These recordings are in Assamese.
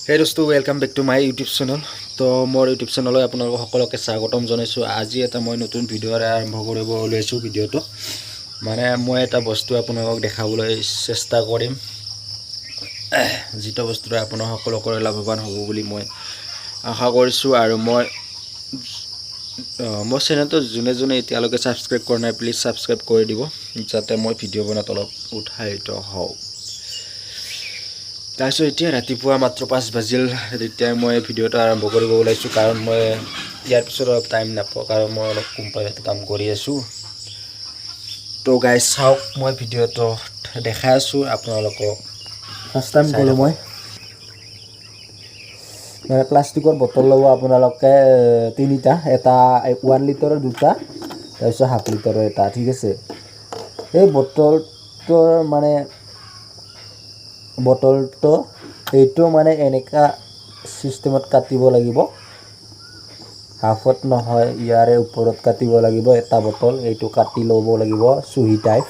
হে দোস্ত, welcome back to my YouTube channel. তো মোৰ ইউটিউব চেনেললৈ আপোনালোক সকলোকে স্বাগতম জনাইছোঁ। আজি এটা মই নতুন ভিডিঅ'ৰে আৰম্ভ কৰিব ওলাইছোঁ। ভিডিঅ'টো মানে মই এটা বস্তু আপোনালোকক দেখাবলৈ চেষ্টা কৰিম, যিটো বস্তুৰে আপোনাৰ সকলোৰে লাভৱান হ'ব বুলি মই আশা কৰিছোঁ। আৰু মই মোৰ চেনেলটো যোনে যোনে এতিয়ালৈকে ছাবস্ক্ৰাইব কৰা নাই, প্লিজ ছাবস্ক্ৰাইব কৰি দিব, যাতে মই ভিডিঅ' বনাত অলপ উৎসাহিত হওঁ। তাৰপিছত এতিয়া ৰাতিপুৱা মাত্ৰ 5 বাজিল, তেতিয়া মই ভিডিঅ'টো আৰম্ভ কৰিব ওলাইছোঁ, কাৰণ মই ইয়াৰ পিছত অলপ টাইম নাপাওঁ, কাৰণ মই অলপ কোম্পানীত কাম কৰি আছোঁ। তো গাইজ, চাওক, মই ভিডিঅ'টো দেখাই আছোঁ আপোনালোকক। ফাৰ্ষ্ট টাইম চাই ক'লোঁ। থাকক। মই মানে প্লাষ্টিকৰ বটল ল'ব আপোনালোকে তিনিটা, এটা 1 লিটাৰৰ দুটা, তাৰপিছত হাফ লিটাৰৰ এটা, ঠিক আছে? এই বটলটোৰ মানে বটলটো এইটো মানে এনেকা চিষ্টেমত কাটিব লাগিব, হাফত নহয়, ইয়াৰে ওপৰত কাটিব লাগিব। এটা বটল এইটো কাটি ল'ব লাগিব চুহি টাইপ।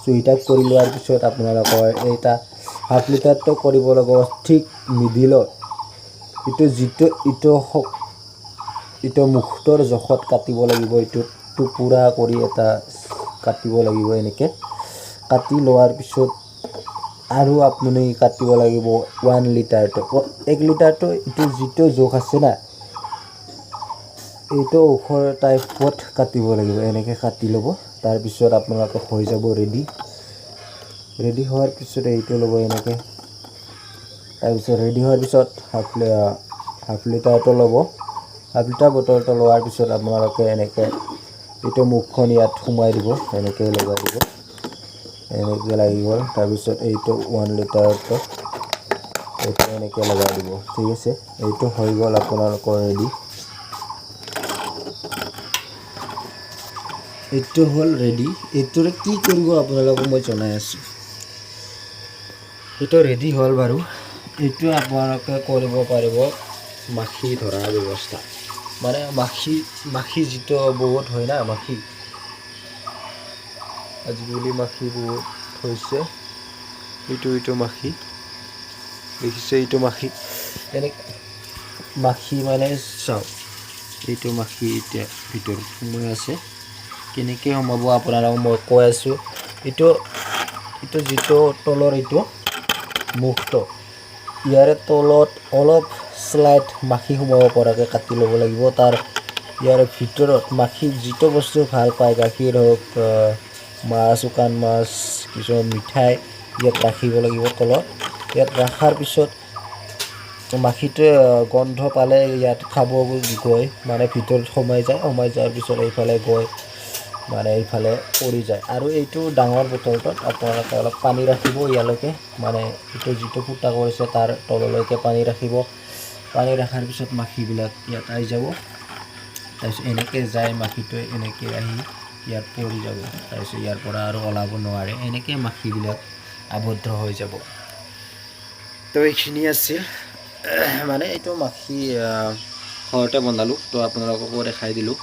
চুহি টাইপ কৰি লোৱাৰ পিছত আপোনালোকৰ এইটা হাফ লিটাৰটো কৰিব লাগিব ঠিক মিডিলত। এইটো যিটো এইটো মুখটোৰ জোখত কাটিব লাগিব। এইটো টুকুৰা কৰি এটা কাটিব লাগিব। এনেকৈ কাটি লোৱাৰ পিছত আৰু আপুনি কাটিব লাগিব 1 লিটাৰটো। 1 লিটাৰটো এইটো যিটো জোখ আছে না, এইটো ওখৰ টাইপত কাটিব লাগিব। এনেকৈ কাটি ল'ব। তাৰপিছত আপোনালোকৰ হৈ যাব ৰেডি। ৰেডি হোৱাৰ পিছত এইটো ল'ব এনেকৈ। তাৰপিছত ৰেডি হোৱাৰ পিছত হাফ লিটাৰটো ল'ব। হাফ লিটাৰ বটলটো লোৱাৰ পিছত আপোনালোকে এনেকৈ এইটো মুখখন ইয়াত সোমাই দিব, এনেকৈ লগাই দিব। এনেকৈ লাগি গ'ল। তাৰপিছত এইটো 1 লিটাৰটো এইটো এনেকৈ লগাই দিব, ঠিক আছে? এইটো হৈ গ'ল আপোনালোকৰ ৰেডি। এইটো হ'ল ৰেডি। এইটোৰে কি কৰিব আপোনালোকক মই জনাই আছোঁ। এইটো ৰেডি হ'ল বাৰু। এইটো আপোনালোকে কৰিব পাৰিব মাখি ধৰাৰ ব্যৱস্থা। মানে মাখি যিটো বহুত হয় না, মাখি আজিকালি মাখি বহুত হৈছে। এইটো মাখি দেখিছে? এইটো মাখি, এনে মাখি মানে চাওক, এইটো মাখি এতিয়া ভিতৰত সোমাই আছে। কেনেকৈ সোমাব আপোনালোকক মই কৈ আছোঁ। এইটো যিটো তলৰ এইটো মুখটো, ইয়াৰে তলত অলপ শ্লাইড মাখি সোমাব পৰাকৈ কাটি ল'ব লাগিব। তাৰ ইয়াৰ ভিতৰত মাখি যিটো বস্তু ভাল পায়, গাখীৰ হওক, মাছ, শুকান মাছ, কিছুমান মিঠাই ইয়াত ৰাখিব লাগিব তলত। ইয়াত ৰখাৰ পিছত মাখিটোৱে গন্ধ পালে ইয়াত খাব গৈ মানে ভিতৰত সোমাই যায়। সোমাই যোৱাৰ পিছত এইফালে গৈ মানে এইফালে পৰি যায়। আৰু এইটো ডাঙৰ বটলটোত আপোনালোকে অলপ পানী ৰাখিব ইয়ালৈকে, মানে এইটো যিটো ফুটা কৰিছে তাৰ তললৈকে পানী ৰাখিব। পানী ৰখাৰ পিছত মাখিবিলাক ইয়াত আহি যাব। তাৰপিছত এনেকৈ যায় মাখিটোৱে, এনেকৈ আহি ইয়াত পৰি যাব। তাৰপিছত ইয়াৰ পৰা আৰু ওলাব নোৱাৰে। এনেকৈ মাখিবিলাক আবদ্ধ হৈ যাব। তো এইখিনি আছিল। মানে এইটো মাখি ঘৰতে বনালোঁ, তো আপোনালোককো দেখাই দিলোঁ।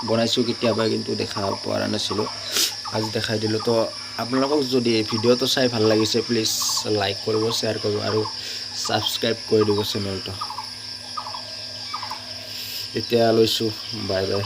বনাইছোঁ কেতিয়াবা, কিন্তু দেখা পৰা নাছিলোঁ, আজি দেখাই দিলোঁ। তো আপোনালোকক যদি এই ভিডিঅ'টো চাই ভাল লাগিছে, প্লিজ লাইক কৰিব, শ্বেয়াৰ কৰিব আৰু ছাবস্ক্ৰাইব কৰি দিব চেনেলটো। এতিয়া লৈছোঁ, বাই বাই।